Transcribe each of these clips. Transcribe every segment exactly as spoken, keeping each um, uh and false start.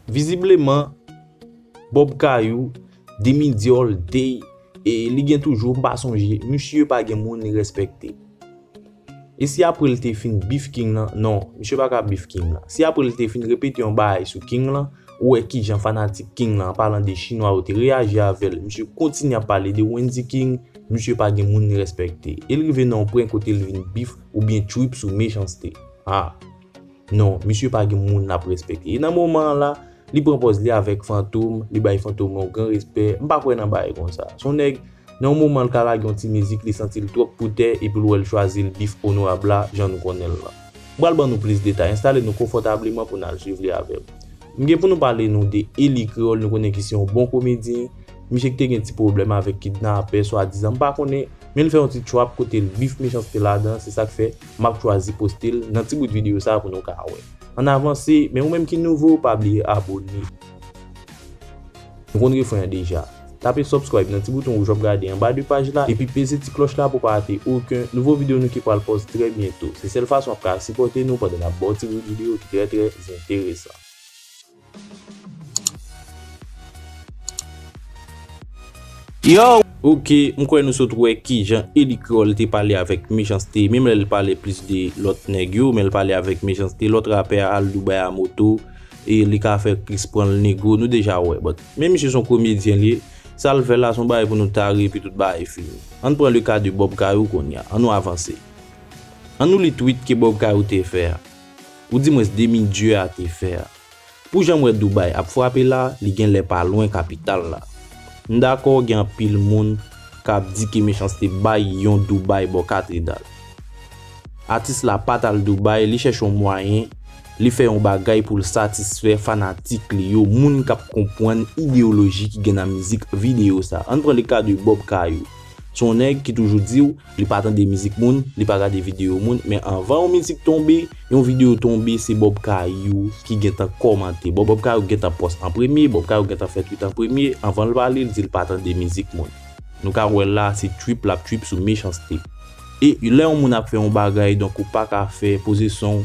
Vizibleman, Bob Kayou, demi dyòl, dey, e li gen toujou, m pa sonje, misye pa gen moun li respekte. E si apre l te fin bif King lan, non, misye pa ka bif King lan. Si apre l te fin repete yon bagay sou King lan, ou wè kijan fanatik King lan, an palan de Chinwa yo, te reyaji avè l, misye kontinye ap pale de Wendyy King, misye pa gen moun li respekte. E l rive nan yon pwen kote l vin bif oubyen trip sou Mechanste. Ah! Non, misye pa gen moun l ap respekte. E nan moman an la, li pran pòz li avèk Fantom, li bay Fantom yon gran respè. M pa kwè nan bagay konsa. Se yon nèg, nan yon moman l ka lage yon ti mizik, li santi l twòp pou tè, epi l wè l chwazi l bif Onorab la, jan nou konnen l lan. M pral ban nou plis detay, enstale nou konfòtableman pou n al swiv li avè m. M gen pou nou pale nou de Eli Kreyòl, nou konnen ki se yon bon komedyen, misye ki te gen ti pwoblèm avèk kidnapè, swadizan, m pa konnen, men l fè yon ti trap kote l bif Mechanste ladan, se sa k fè m ap chwazi poste l nan ti bout videyo sa a pou nou ka wè. Ann avanse, men ou menm ki nouvo, pa bliye abòne. Nou konn refren an deja. Tape subscribe nan ti bouton wouj w ap gade anba de paj la, epi peze ti klòch la pou w pa rate okenn nouvo videyo nou ki pral pòz trè byento. Se sèl fason w ap ka sipòte nou pandan n ap ba w ti bout videyo ki trè, trè enteresan. Yo! Ok, m kwè nou sot wè kijan Eli Kreyòl te pale avèk Mechanste, menm lè l pale plis de lòt nèg yo, men l pale avèk Mechanste, lòt rapè a al Dubai a moto, e li ka fè Chris pran l nego, nou deja wè, but men misye se yon komedyen li ye, sa l fè la se yon bagay pou nou tare epi tout bagay fini. Ann pran le ka de Bob Kayou kounye a, ann nou avanse. Ann nou li tweet ke Bob Kayou te fè a. Ou di mwens demi dye a te fè a. Pou jan m wè Dubai ap frape la, li genlè pa lwen kapital la. M dakò gen anpil moun k ap di ke Mechanste bay yon Dubai bò katedral. Atis la pa t al Dubai, li chèche yon mwayen, li fè yon bagay pou l satisfè fanatik li yo, moun k ap konprann ideyoloji ki gen nan mizik videyo sa. Ann pran le ka de Bob Kayou. Se yon nèg ki toujou di w, li pa tande mizik moun, li pa gade videyo moun, men anvan yon mizik tonbe, yon videyo tonbe, se Bob Kayou ki gentan kòmante. Bob, Bob Kayou gentan pòs an premye, Bob Kayou gentan fè tweet an premye, anvan l pale, l di l pa tande mizik moun. Nou ka wè la, se trip l ap trip sou Mechanste. E lè yon moun ap fè yon bagay, donk ou pa ka fè poze son,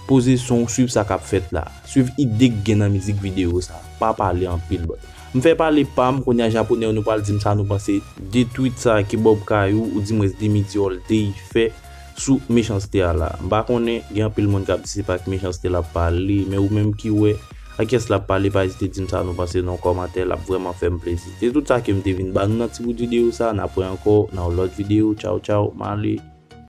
poze son, swiv sa k ap fèt la. Swiv ide k gen nan mizik videyo sa. Pa pale anpil, but. M fè pale pa m, kounye a japonè yo nou pral di m sa nou panse de tweet sa ke Bob Kayou, ou di mwens demi dyòl, te fè sou Mechanste a la. M pa konnen, gen anpil moun k ap di se pa ak Mechanste l ap pale, men ou menm ki wè ak kiyès l ap pale, pa ezite di m sa nou panse nan yon kòmantè, l ap vrèman fè m plezi. Se tout sa ke m te vin ba nou nan ti bout videyo sa, n ap wè ankò nan yon lòt videyo. Tchaw, tchaw, m ale.